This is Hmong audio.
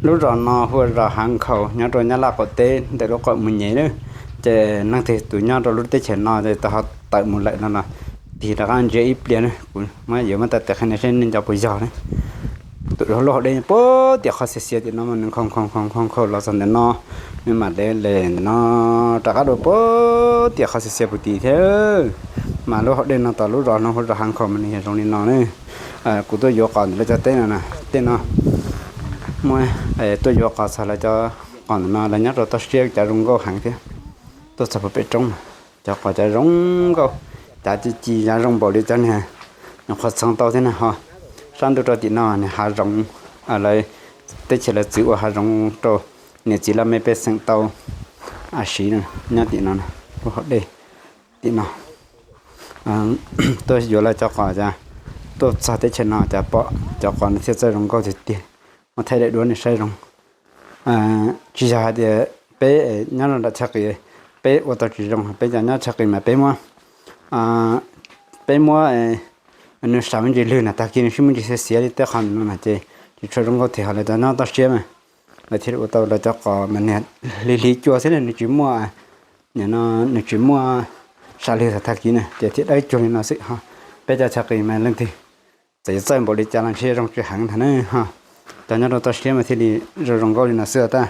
Lub zos no hu ua zos Hav Nkhaus nyob rau Nyab Laj qaum teb ntawm lub qab Mus Nyem na. Ces leej twg tus nyob rau lub teb chaws no ces tau ho tawm mus lawm no los tig rov qab ntsia ib pliag na, kuv muab yuav muab tau tes qhia nej seb nej nco puas yog ne. Tus lub hauv dej puag tim qhov xiav xiav tim no mas nws nkhaus nkhaus nkhaus nkhaus los txog ntawm no, nws mam le le ntawm no rov qab dua puag tim qhov xiav xiav puag tim thiab. Mas lub hauv dej no tom lub zos no hu zos Hav Nkhaus mas nws yog zoo li no ne. Kuv tuaj yuav qos ntawm lawv cov teb no na, tej no muaj, tuaj yuav qos txog lawv cov qos ntawm no lawv nyob rau toj siab cav zoo nkauj heev thiab. Tuaj txog puag pem roob, cov qos cav zoo nkauj, cav ci ci cav zoo npaum li cov niag nyuam qhuav txhoov tau thiab na ho. Sab ntuj rau tim no niag hav zoov, lawv teb chaws lawv txwv ua hav zoov rau niam txiv laj mej pej xeem tau siv nyob tim no, lub hauv dej tim no. Tuaj yuav lawv cov qos cas tuaj txog teb chaws no cas pom cov qos no thiaj txawj zoo nkauj tiag tiag, muab thaij daim duab nej saib zoo. Tsis yog hais tias peb nyob rau nram chaw qis peb ua tau tsis zoo, peb cov nyob chaw qis mas peb muab, peb muab nws sam me ntsis lwg na, tag kis nws sib muaj ntsis xiav xiav li tej qhov no na ces tsis tshua zoo nkauj thiab. Ho lawv cov nyob toj siab mas lawv thiaj li ua tau lawv cov qos mas niag hli hli cua xwb na, nws tsis muaj, nws tsis muaj sam lwg tag kis na ces thiaj dawb cuag li no xwb ho. Peb cov chaw qis mas leej twg txawm yuav txawj npaum li cas los ntshe zoo tsis heev ntag na ho. Cov nyob rau toj siab mas thiaj li zoo zoo nkauj li no xwb tag.